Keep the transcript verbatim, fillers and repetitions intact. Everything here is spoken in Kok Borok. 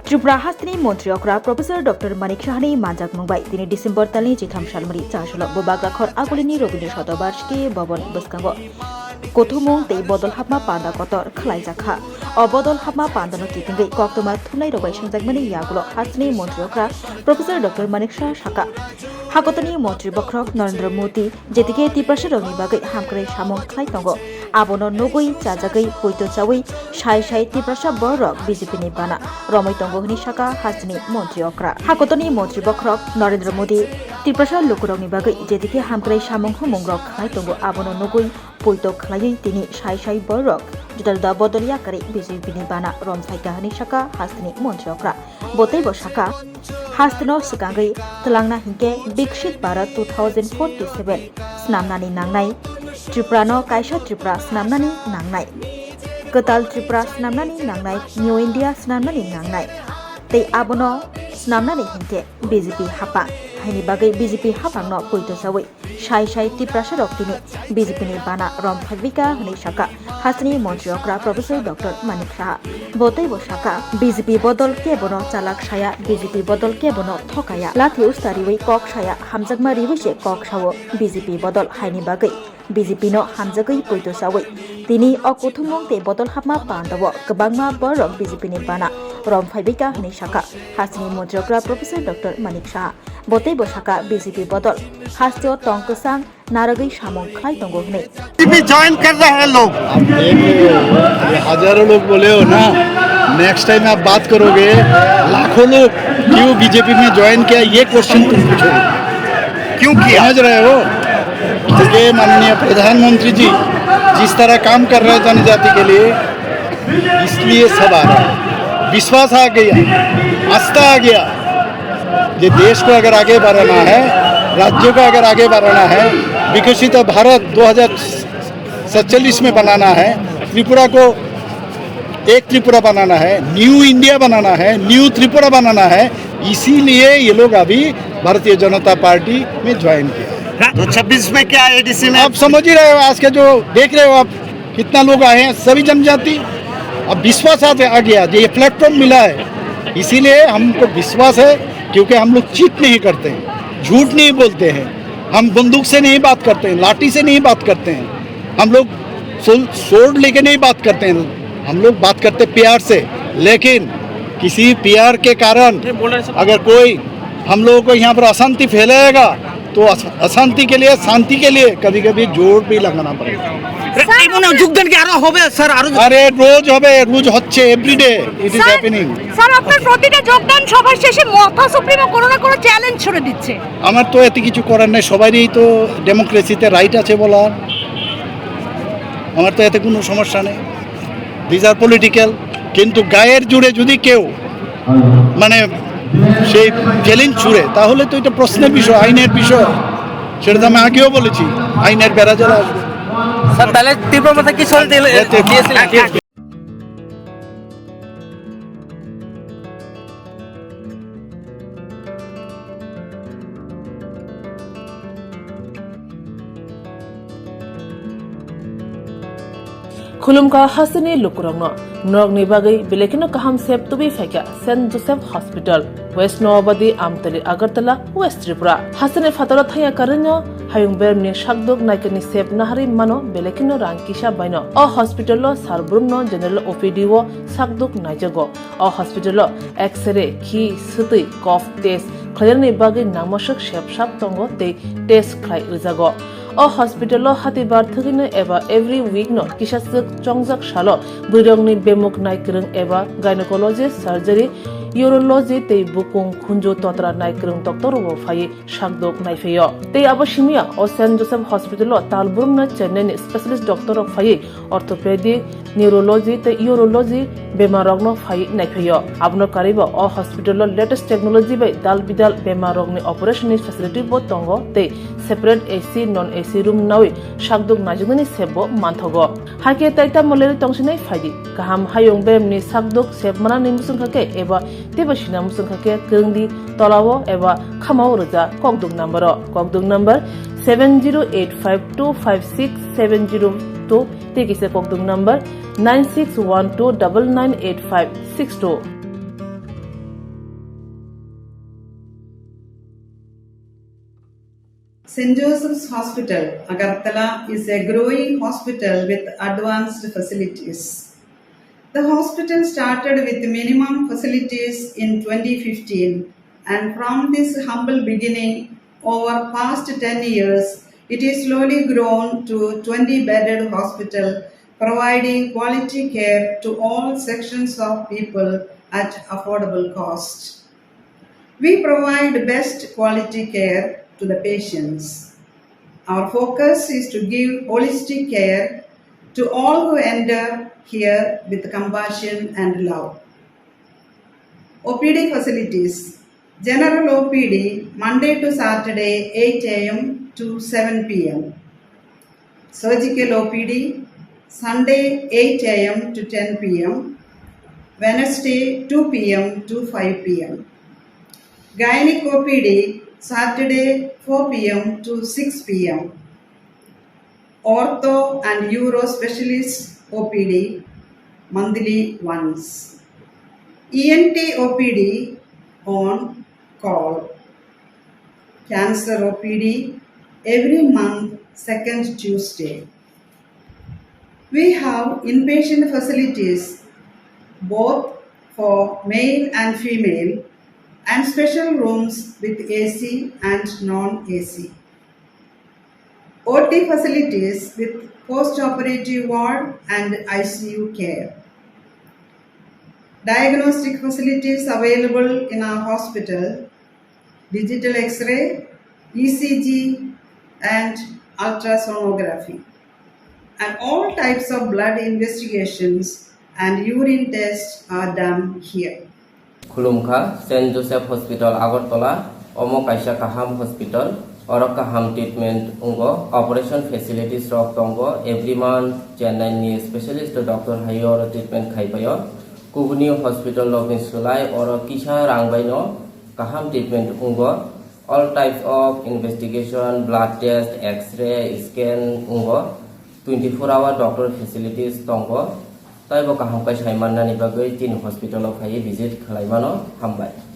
Tripura hasteni montri okra Professor Doctor Manik Sahani manjakmung bai tini December talni chitham salmari chasolo bo bagrakhor agulini Robindra Shatabarshiki Bhavan bwskango kuthumung tei bodol hapma panda kotor khwlaijakha. O bodol hapma pandano kitingwi koktwma thumnairok bai swngjakmani yagulo hasteni montri okra Professor Doctor Manik Saha sakha, hakotoni montri bokhorok Narendra Modi, J T K Tiprasa rokni bagwi hamkrai samung khlai tongo. Abono nugwi chajagwi poito chawi sai sai Tiprasa bororok B J P ni bana romwi tongo hwnwi sakha hasteni montri okra. Hakotoni montri bokhorok Narendra Modi Tiprasa lukurokni bagwi J T K hamkrai samung humung rok khlai tongo. Abono nugwi poito khlaiwi tini sai sai bororok juda juda bodol yakarwi B J P ni bana rom phaikha hwnwi sakha hasteni montri okra. Bo teibo sakha, hasteno swkangwi twlangna hinkhe Viksit Bharat two thousand forty-seven snamnani nangnai, Tripurano kaisa Tripura snamnani nangnai, kwtal Tripura snamnani nangnai, New India snamnani nangnai. Tei abono snamnani hinkhe B J P hapang, haini bagwi B J P hapangno poito chawi sai sai Tiprasa rok tini B J P ni bana rom phaibika hwnwi sakha hasteni montri okra Professor Doctor Manik Saha. Bo teibo sakha, B J P bodol kebono chalak saya, B J P bodol kebono thokaya. Lathi usta riwi kok saya, hamjakma riwi se kok sao B J P bodol haini bagwi B J P no hamjagwi poito chawi tini o kuthumung tei bodol hapma pandao kwbangma borok B J P ni bana rom phaibika hwnwi sakha hasteni montri okra Professor Doctor Manik Saha. Bo teibo sakha B J P bodol hasteo tong kwchang narwgwi samung khlai tongo hwnwi. BJP join कर रहे हैं लोग। आप देख रहे हो, ये हजारों लोग बोले हो ना, नेक्स्ट टाइम आप बात करोगे, लाखों लोग क्यों बीजेपी में ज्वाइन किया, ये क्वेश्चन तुम पूछोगे। क्यों किया? समझ रहे हो? क्योंकि माननीय प्रधानमंत्री जी जिस तरह काम कर रहे हैं जनजाति के लिए, इसलिए सब आ रहा है। विश्वास आ गया, आस्था आ गया। ये देश को अगर आगे बढ़ाना है, राज्यों को अगर आगे बढ़ाना है, विकसित भारत दो हज़ार सैंतालीस में बनाना है, त्रिपुरा को एक त्रिपुरा बनाना है, न्यू इंडिया बनाना है, न्यू त्रिपुरा बनाना है, इसीलिए ये लोग अभी भारतीय जनता पार्टी में ज्वाइन किया। तो छब्बीस में क्या एडीसी में आप समझ ही रहे हो, आज के जो देख रहे हो आप, कितना लोग आए हैं, सभी जनजाति। अब विश्वास आ आ गया, जो ये प्लेटफॉर्म मिला है, इसीलिए हमको विश्वास है, क्योंकि हम लोग चीट नहीं करते हैं, झूठ नहीं बोलते हैं, हम बंदूक से नहीं बात करते हैं, लाठी से नहीं बात करते हैं, हम लोग सोल-, सोर्ड लेके नहीं बात करते हैं, हम लोग बात करते प्यार से। लेकिन किसी प्यार के कारण अगर कोई हम लोगों को यहाँ पर अशांति फैलाएगा, तो अश-, अशांति के लिए, शांति के लिए कभी-कभी जोर भी लगाना पड़ेगा। স্যার, এই মনে হয় যোগদান কি আরো হবে স্যার? আরো আরে, রোজ হবে, রোজ হচ্ছে, every day it is sir, happening। Sir, আপনার প্রতিটা যোগদান সভার শেষে মথা সুপ্রিমো কোনো না কোনো চ্যালেঞ্জ ছুড়ে দিচ্ছে। আমার তো এতে কিছু করার নেই, সবারই তো ডেমোক্রেসিতে রাইট আছে বলার, আমার তো এতে কোনো সমস্যা নেই। দিজ আর পলিটিক্যাল, কিন্তু গায়ের জোরে যদি কেউ মানে সেই চ্যালেঞ্জ ছুড়ে, তাহলে তো এটা প্রশ্নের বিষয়, আইনের বিষয়। সেটা তো আমি আগেও বলেছি, আইনের বেড়া যারা আসবে। স্যার, তাহলে তীব্র মতে কি সরে দিলে? এতে দিয়েছিলেন? Khulumkha hasteni lukurokno, norokni bagwi belai kheno kaham sep tubui phaikha Saint Joseph Hospital, West Noabadi, Amtali, Agartala, West Tripura. Hasteni phataro thangya karwino hayung bermni sakduk naikani sep naharwi mano belai kheno rang kisa baino. O hospital o sal brumno general O P D o sakduk naijago. O hospital o X-ray, khi, swtwi, cough test khlainani bagwi nangmaswk sepsap tongo tei test khlai rwjago. O hospital o hatibar thwgwino eba every week no kisaswk chongjak salo bwrwirokni bemuk naikwrwng eba gynecology, surgery, urology tei bukung khunju totra naikwrwng doctor rokbo phaiwi sakduk naiphaio. Tei abo simiya o Saint Joseph Hospital o tal brumno Chennai ni specialist doctor rok phaiwi orthopedic, neurology tei urology bemar rokno phaiwi naiphaio. Abono karwibo o hospital o latest technology bai dal bidal bemar rokni operation ni facility bo tongo tei separate A C, non A C room nawi sakduk naijaknani sep bo manthogo. Hakhe tai tamo lerwi tongsinai phaidi. Kaham hayung beremni sakduk sep manani muchungkha khe eba teibo sina muchungkha khe kwrwngdi tolao eba khamao rwja kokduk number o. Kokduk number seven zero eight five two five six seven zero two tei kisa kokduk number nine six one two double nine eight five six two. Saint Joseph's Hospital, Agartala is a growing hospital with advanced facilities. The hospital started with minimum facilities in twenty fifteen, and from this humble beginning, over past ten years, it is slowly grown to twenty bedded hospital, providing quality care to all sections of people at affordable cost. We provide best quality care to the patients. Our focus is to give holistic care to all who enter here with compassion and love. O P D facilities. General O P D, Monday to Saturday, eight a m to seven p m. Surgical O P D, Sunday, eight a m to ten p m, Wednesday, two p m to five p m. Gynec O P D, Saturday, four p m to six p m. Ortho and Uro Specialist O P D, monthly once. E N T O P D on call. Cancer O P D every month, second Tuesday. We have inpatient facilities both for male and female, and special rooms with A C and non-A C. O T facilities with post-operative ward and I C U care. Diagnostic facilities available in our hospital: digital X-ray, E C G, and ultrasonography. And all types of blood investigations and urine tests are done here. Khulumkha, Saint Joseph Hospital, Agartala. Omo kaisa kaham hospital. Oro kaham treatment wngo. Operation facilities rok tongo. Every month Chennai ni specialist doctor hai oro treatment khai paio. Kubuni hospital rok ni slai oro kisa rang bai no kaham treatment wngo. All types of investigation, blood test, X-ray, scan wngo. Twenty four hour doctor facilities tongo. Taibo kaham kai sai mannani bagwi chini hospital o phaiwi visit khlai mano. Hambai.